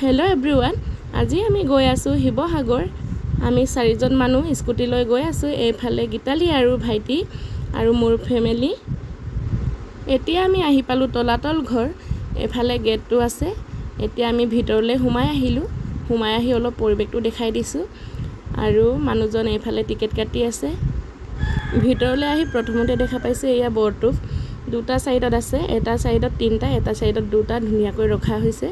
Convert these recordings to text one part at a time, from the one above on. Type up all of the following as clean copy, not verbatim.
Hello' everyone, আজি আমি গৈ আছোঁ শিৱসাগৰ। আমি চাৰিজন মানুহ স্কুটি লৈ গৈ আছোঁ। এইফালে গীতালি আৰু ভাইটি আৰু মোৰ ফেমিলি। এতিয়া আমি আহি পালোঁ তলাতল ঘৰ। এইফালে গেটটো আছে। এতিয়া আমি ভিতৰলৈ সোমাই আহিলোঁ। সোমাই আহি অলপ পৰিৱেশটো দেখাই দিছোঁ। আৰু মানুহজন এইফালে টিকেট কাটি আছে। ভিতৰলৈ আহি প্ৰথমতে দেখা পাইছোঁ এয়া বৰটোপ। দুটা ছাইডত আছে, এটা ছাইডত তিনিটা, এটা ছাইডত দুটা ধুনীয়াকৈ ৰখা হৈছে।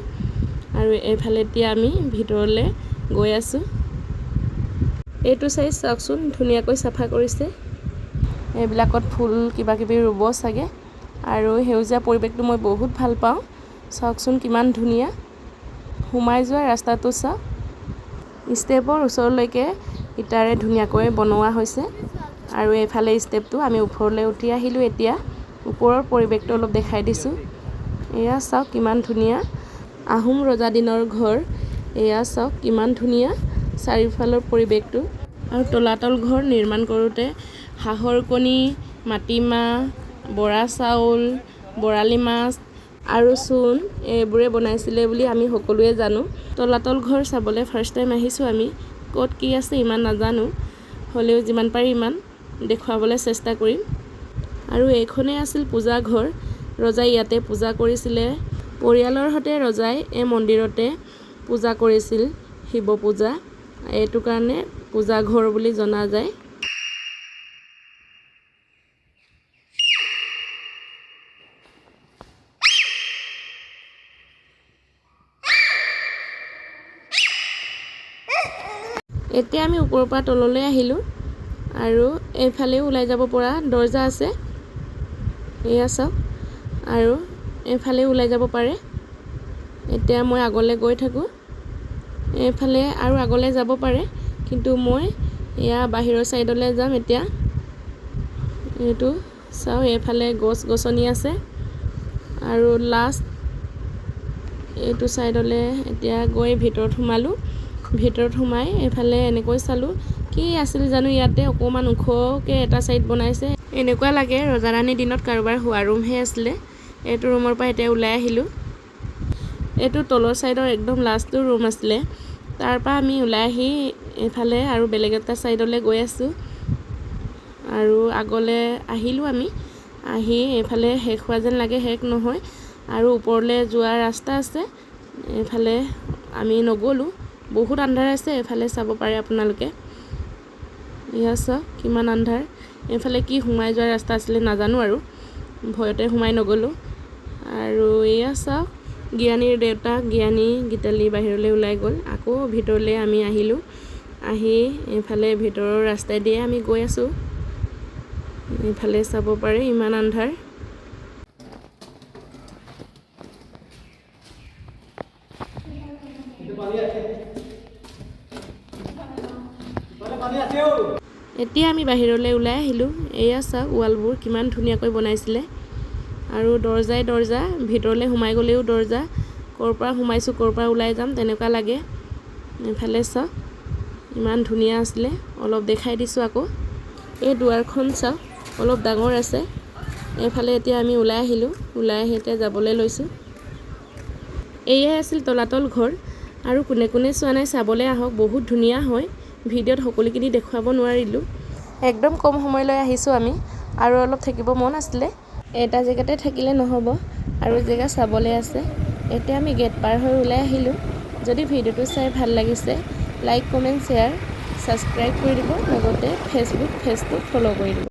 আৰু এইফালে এতিয়া আমি ভিতৰলৈ গৈ আছোঁ। এইটো চাইজ চাওকচোন, ধুনীয়াকৈ চাফা কৰিছে। এইবিলাকত ফুল কিবা কিবি ৰুব চাগে। আৰু সেউজীয়া পৰিৱেশটো মই বহুত ভাল পাওঁ। চাওকচোন কিমান ধুনীয়া। সোমাই যোৱা ৰাস্তাটো চাওক, ষ্টেপৰ ওচৰলৈকে ইটাৰে ধুনীয়াকৈ বনোৱা হৈছে। আৰু এইফালে ষ্টেপটো আমি ওপৰলৈ উঠি আহিলোঁ। এতিয়া ওপৰৰ পৰিৱেশটো অলপ দেখাই দিছোঁ। এয়া চাওক কিমান ধুনীয়া আহোম ৰজা দিনৰ ঘৰ। এয়া চাওক কিমান ধুনীয়া চাৰিওফালৰ পৰিৱেশটো। আৰু তলাতল ঘৰ নিৰ্মাণ কৰোঁতে হাঁহৰ কণী, মাটিমাহ, বৰা চাউল, বৰালি মাছ আৰু চূণ এইবোৰে বনাইছিলে বুলি আমি সকলোৱে জানো। তলাতল ঘৰ চাবলৈ ফাৰ্ষ্ট টাইম আহিছোঁ আমি। ক'ত কি আছে ইমান নাজানো, হ'লেও যিমান পাৰি ইমান দেখুৱাবলৈ চেষ্টা কৰিম। আৰু এইখনেই আছিল পূজা ঘৰ। ৰজাই ইয়াতে পূজা কৰিছিলে। পৰিয়ালৰ সৈতে ৰজাই এই মন্দিৰতে পূজা কৰিছিল, শিৱ পূজা। এইটো কাৰণে পূজা ঘৰ বুলি জনা যায়। এতিয়া আমি ওপৰৰ পৰা তললৈ আহিলোঁ। আৰু এইফালেও ওলাই যাব পৰা দৰ্জা আছে, এয়া চাওক। আৰু এইফালেও ওলাই যাব পাৰে। এতিয়া মই আগলৈ গৈ থাকোঁ। এইফালে আৰু আগলৈ যাব পাৰে, কিন্তু মই এয়া বাহিৰৰ ছাইডলৈ যাম এতিয়া। এইটো চাওঁ, এইফালে গছ গছনি আছে। আৰু লাষ্ট এইটো ছাইডলৈ এতিয়া গৈ ভিতৰত সোমালোঁ। ভিতৰত সোমাই এইফালে এনেকৈ চালোঁ, কি আছিল জানো। ইয়াতে অকণমান ওখকৈ এটা ছাইড বনাইছে। এনেকুৱা লাগে ৰজা ৰাণীৰ দিনত কাৰোবাৰ শোৱা ৰুমহে আছিলে। এইটো ৰুমৰ পৰা এতিয়া ওলাই আহিলোঁ। এইটো তলৰ ছাইডৰ একদম লাষ্টটো ৰুম আছিলে। তাৰপৰা আমি ওলাই আহি এইফালে আৰু বেলেগ এটা ছাইডলৈ গৈ আছোঁ। আৰু আগলৈ আহিলোঁ আমি। আহি এইফালে শেষ হোৱা যেন লাগে, শেষ নহয়, আৰু ওপৰলৈ যোৱা ৰাস্তা আছে। এইফালে আমি নগ'লোঁ, বহুত আন্ধাৰ আছে। এইফালে চাব পাৰে আপোনালোকে। এয়া চাওক কিমান আন্ধাৰ। এইফালে কি সোমাই যোৱা ৰাস্তা আছিলে নাজানো, আৰু ভয়তে সোমাই নগ'লোঁ। আৰু এয়া চাওক, জ্ঞানীৰ দেউতাক জ্ঞানী গীতালি বাহিৰলৈ ওলাই গ'ল। আকৌ ভিতৰলৈ আমি আহিলোঁ। আহি এইফালে ভিতৰৰ ৰাস্তাই দিয়ে আমি গৈ আছোঁ। এইফালে চাব পাৰে, ইমান আন্ধাৰ। এতিয়া আমি বাহিৰলৈ ওলাই আহিলোঁ। এয়া চাওক, ৱালবোৰ কিমান ধুনীয়াকৈ বনাইছিলে। আৰু দৰ্জাই দৰ্জা, ভিতৰলৈ সোমাই গ'লেও দৰ্জা। ক'ৰ পৰা সোমাইছোঁ, ক'ৰ পৰা ওলাই যাম তেনেকুৱা লাগে। এইফালে চাওক, ইমান ধুনীয়া আছিলে। অলপ দেখাই দিছোঁ আকৌ। এই দুৱাৰখন চাওক, অলপ ডাঙৰ আছে। এইফালে এতিয়া আমি ওলাই আহিলোঁ। ওলাই আহি এতিয়া যাবলৈ লৈছোঁ। এয়াই আছিল তলাতল ঘৰ। আৰু কোনে কোনে চোৱা নাই, চাবলৈ আহক, বহুত ধুনীয়া হয়। ভিডিঅ'ত সকলোখিনি দেখুৱাব নোৱাৰিলোঁ। একদম কম সময় লৈ আহিছোঁ আমি, আৰু অলপ থাকিব মন আছিলে। এটা জেগাতে থাকিলে নহ'ব, আৰু জেগা চাবলৈ আছে। এতিয়া আমি গেট পাৰ হৈ ওলাই আহিলোঁ। যদি ভিডিঅ'টো চাই ভাল লাগিছে, লাইক, কমেণ্ট, শ্বেয়াৰ, ছাবস্ক্ৰাইব কৰি দিব। লগতে ফেচবুক পেজটো ফ'ল' কৰি দিব।